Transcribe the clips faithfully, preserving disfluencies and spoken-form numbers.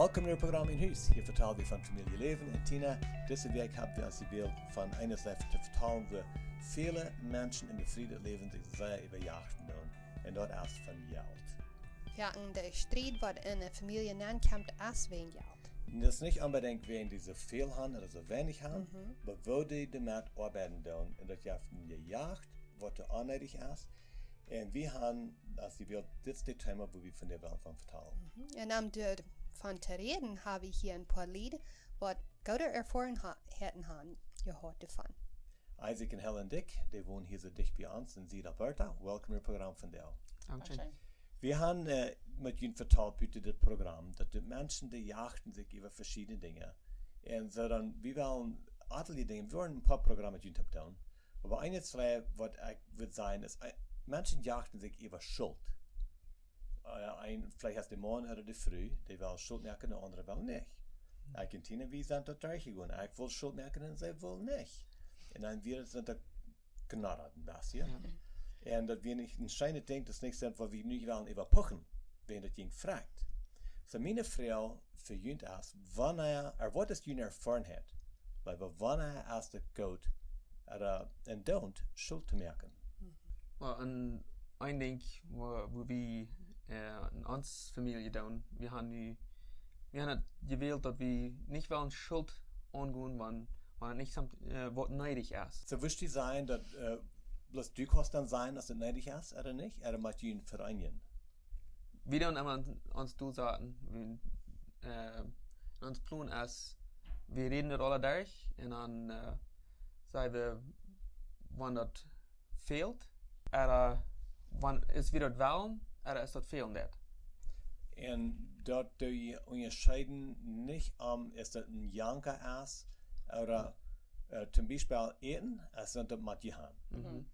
Welkom no daut Programm Mien Hus. Hia vetalen wie von Famieljeläwen. Un Tina, dise Wäakj hab wie ons jewält von eene Sied to vetalen, woo väle Menschen em befrieden Läwen sikj sea äwa Jachten doonen. Un daut es von Jelt. Jo, un de Striet waut en eene Famielje nenkjemt es wäajen Jelt. Un daut es nich onbedinjt wäajen dee soo väl haben ooda soo weinich haben, Mhm. oba woo dee doamet oabeiden doonen. Un daut jeft een Jejacht, waut too onneedich es. Un wie haben, aus jie wellen, dit es daut Thema, wua wie vondoag wellen von vetalen. Mhm. Un om doa von to räden, hab wie hia een poa Lied, waut goode Erfoarenheiten haben jehaut doavon. Isaac un Helen Dyck, dee wonen hia soo dicht bie ons en Sied-Alberta. Welkom no daut Programm vondoag. Dankscheen. Dankscheen. Wie haben, äh, met junt vetalt buten dit Programm, daut de Menschen, dee jachten sikj äwa veschiedne Dinja. Un soo dan, wie wellen aule Dinja, wie wellen een poa Programme met junt oppdoonen. Oba eent, twee, waut ekj wudd sajen, es, äh, Menschen jachten sikj äwa Schult. Äh, een, veleicht es de Maun ooda de Fru, dee well Schult moaken, de aundre well nich. Ekj un Tina, wie sent doa derchjegonen. Ekj wull Schult moaken un see wull nich. Un dan wia et, sent doa knaddert een bät. Jo. Un daut wia nich een scheenet Dinkj, daut es nich soo, waut wie nu wellen äwapuchen, wäajen daut jinkj frakjt. Soo, miene Froag fa junt es, wanea, ooda waut es june Erfoarenheit? Wiels wanea es daut goot, ooda, äh, un don't, Schult to moaken? Well, een, een Dinkj, wua, wua wie, äh, en ons Famielje doonen, wie haben nu, wie haben daut jewält, daut wie nich wellen Schult aungonen, wan, wan et nich samt, äh, waut needich es. Soo, wurscht du sajen, daut, äh, bloos du kaust dan sajen, aus et needich es, ooda nich? Ooda mott jie vereenigen? Wie doonen emma ons Deel saten. Wie, äh, ons Plon es, wie räden daut aula derch un dan, äh, saj wie, wan daut fält, ooda wan es wie daut wellen, ooda es daut fälen daut. Un daut doo jie unjascheeden nich om, es daut een Janka es, ooda, äh, toom Biespel Äten, es daut mott jie haben. Mhm.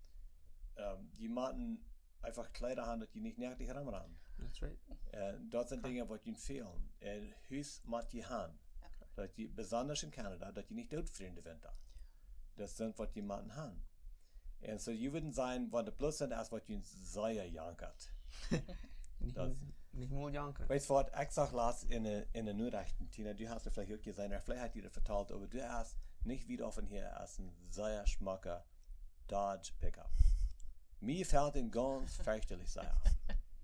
Ähm, jie motten eefach Kjleeda haben, daut jie nich noakjt romrennen. That's right. Äh, daut sent Dinja, waut junt fälen. Äh, Hus mott jie haben. Jo. Daut jie, besonda en Kanada, daut jie nich dootfrieren em Winta. Daut sent, waut jie motten haben. Un soo, jie wudden sajen, wan de Plus sent, es waut junt sea jankat. Nich, daut mol, nich mol jankat. Weetst waut, ekj sach latst en de, en de Norechten, Tina, du hast et veleicht uk jeseenen, ooda veleicht haft jie daut vetalt, oba du hast nich wiet von hia aus een sea schmocka Dodge Pickup. Mie jefelt dee gaunz ferchterlich sea.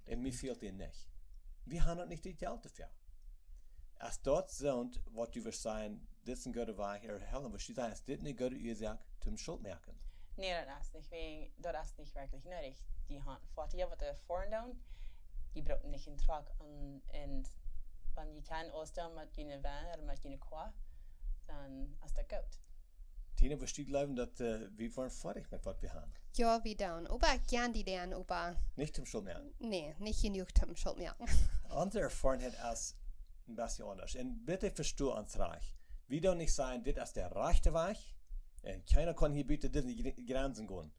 Un mie fält dee nich. Wie haben uk nich daut Jelt doafäa. Es daut soo, waut du wurscht sajen, dit es een gooda Wajch, ooda Helen, wurscht du sajen, es dit eene goode Uasoak toom Schult moaken? Nä, daut es nich, wie, daut es nich werkjlich needich. Dee haben Foatieja, waut dee foaren doonen, dee brucken nich een Truck un, un wan dee kjennen aules doonen met june Van ooda met june Koa, dan es daut goot. Tina, wurscht du jleewen, daut, äh, wie woaren foadich met waut wie haben? Jo, wie doonen. Oba ekj kjan dee dan, oba nich toom Schult moaken. Nä, nich jenuach toom Schult moaken. Onse Erfoarenheit es een bät aundasch. Un bitte vesto ons rajcht. Wie doonen nich sajen, dit es de rajchte Wajch. Un kjeena kaun hia buten dise Gre-, Grenzen gonen.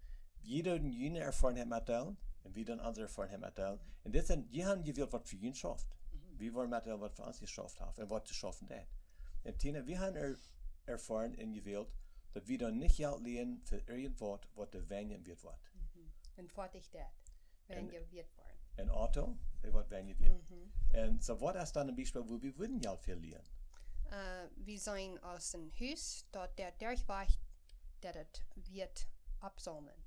Jie doonen june Erfoarenheit metdeelen. Un wie doonen onse Erfoarenheit metdeelen. Un dit sent, jie haben jewält, waut fa junt schauft. Mhm. Wie wellen metdeelen, waut fa ons jeschauft haft un waut to schaufen deit. Un Tina, wie haben er-, erfoaren un jewält, daut wie dan nich Jelt lienen fa irjentwaut, waut de Wenj wieet woat. Mhm. Un foadich daut. Wenj wieet woaren. Un Auto, dee woat Wenj wieet. Mhm. Un soo, waut es dan een Biespel, wua wie wudden Jelt fa lienen? Äh, wie sent aus een Hus, daut de Derchwajch, daut et woat aufsaumlen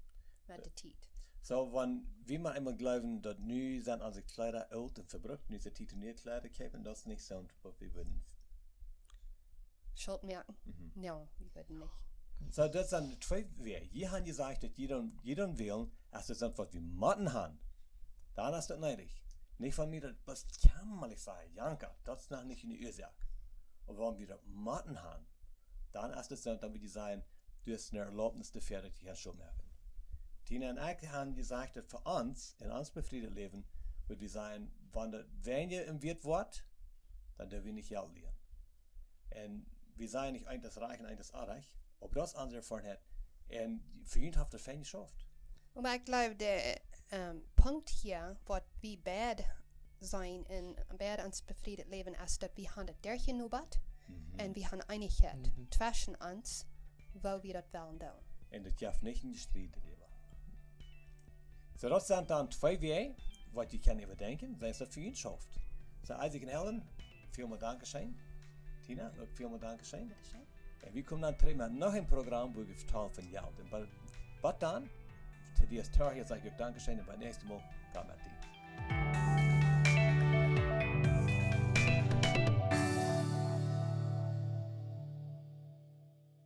met de Tiet. Soo, wan wie mau eemol jleewen, daut nu sent onse Kjleeda oolt un vebrukt, nu es de Tiet om niee Kjleeda to kjeepen, daut es nich soo, waut wie wudden Schult moaken? Mhm. Nä, wie wudden nich. Soo, daut sent twee Wäaj. Jie haben jesajcht, daut jie doonen, jie doonen wälen, aus daut sent, waut wie motten haben. Dan es daut needich. Nich wan wie daut bloos kjammalich sajen, janka, daut es noch nich eene Uasoak. Oba wan wie daut motten haben, dan es daut soo, dan wudd jie sajen, du hast eene Erlaubnis doafäa, daut jie kjennen Schult moaken. Tina un ekj haben jesajcht, daut fa ons, en ons befriedet Läwen, wudd wie sajen, wan daut Wenj wieet woat, dan doo wie nich Jelt lienen. Un wie sajen nich, eent es rajcht un eent es orrajcht, oba daut es onse Erfoarenheit. Un fa junt haft daut fein jeschauft. Oba ekj jleew, de, ähm, Punkt hia, waut wie beid sent en beid ons befriedet Läwen, es daut wie haben daut derchjenobat, mhm, un wie haben Eenichkjeit, mhm, tweschen ons, woo wie daut wellen doonen. Un daut jeft nich een Jestried doaräwa. Soo, daut sent dan twee Wäaj, waut jie kjennen äwadenkjen, wan et fa junt schauft. Soo, Isaac un Helen, Välmol Dankescheen. Tina, uk välmol Dankescheen. Un wie komen dan trigj met noch een Program, wua wie vetalen von Jelt. Un bott dan, to die es Torch, saj ekj uk Dankescheen un bat näakjstet Mol, Gott met die.